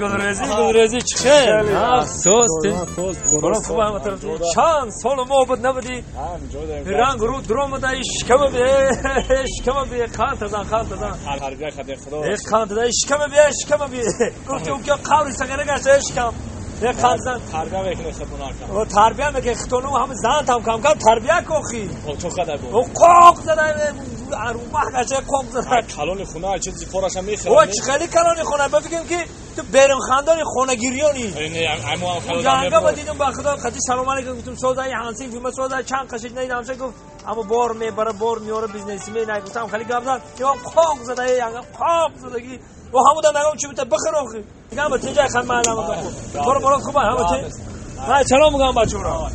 Гулрезӣ, гулрезӣ, чӣ хел? Соз, برو خوب هم طرف چند سال ما بود نبودی رنگ رو درآمده شکم به شکم به خان تزن خان تزن خان تزن شکم به شکم به گفتی اون که قبر سگره گشته شکم خان تزن تربیه میکنه خودمون و تربیه میکنه خودمون هم زن تام کم کم تربیه کوخی او تو خدا بود او قاق زده ارومه گشته قاق زده کلون خونه چیزی فورش هم میخره او چه خیلی کلون خونه بفکرم که تو بیرون خاندانی خونه‌گیریانی جنگا با دیدم با خدا خدی سلام علیکم گفتم سوزای هانسین فیلم سوزای چند قشنگ ندیدم چه گفت اما بار میبره بار میاره بیزنسی می نگفتم خیلی گپ زد یام قاق زده یانگا قاق زدگی و همون نگم چی بوده بخیر آخی میگم با تنجای خان معلم برو برو خوبه همون تی نه سلام میگم بچه‌ها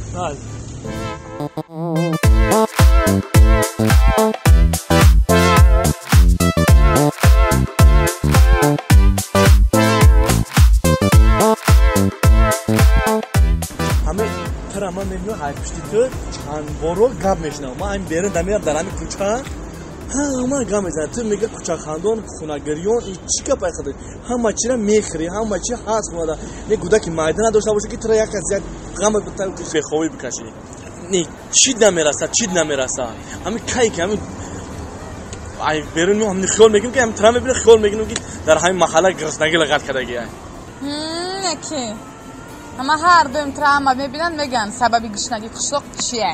ман мебинам ҳай пушти ту чанд боро гап мешунавам. Ман ҳамин берун дамирам дар ҳамин кӯча ҳама гап мезанад. Ту мега кӯчахандон, хунагирён, и чӣ гап айхада? Ҳама чира мехӯрӣ, ҳама чи ҳаст хунада. Не гудаки майда надошта боша ки тура як аз як ғам бехобӣ бикашӣ. Не чӣ намераса, чӣ намераса. Ҳамин кай ки ҳамин ай берун ҳамин хиёл мекунем ки ҳамин тура мебинам хиёл мекунем ки дар ҳамин маҳалла гуруснаги лағат кардагӣ. Неки ама ҳар дуюм травма мебинанд, мегӯянд сабаби гушнагии қишлоқ чия?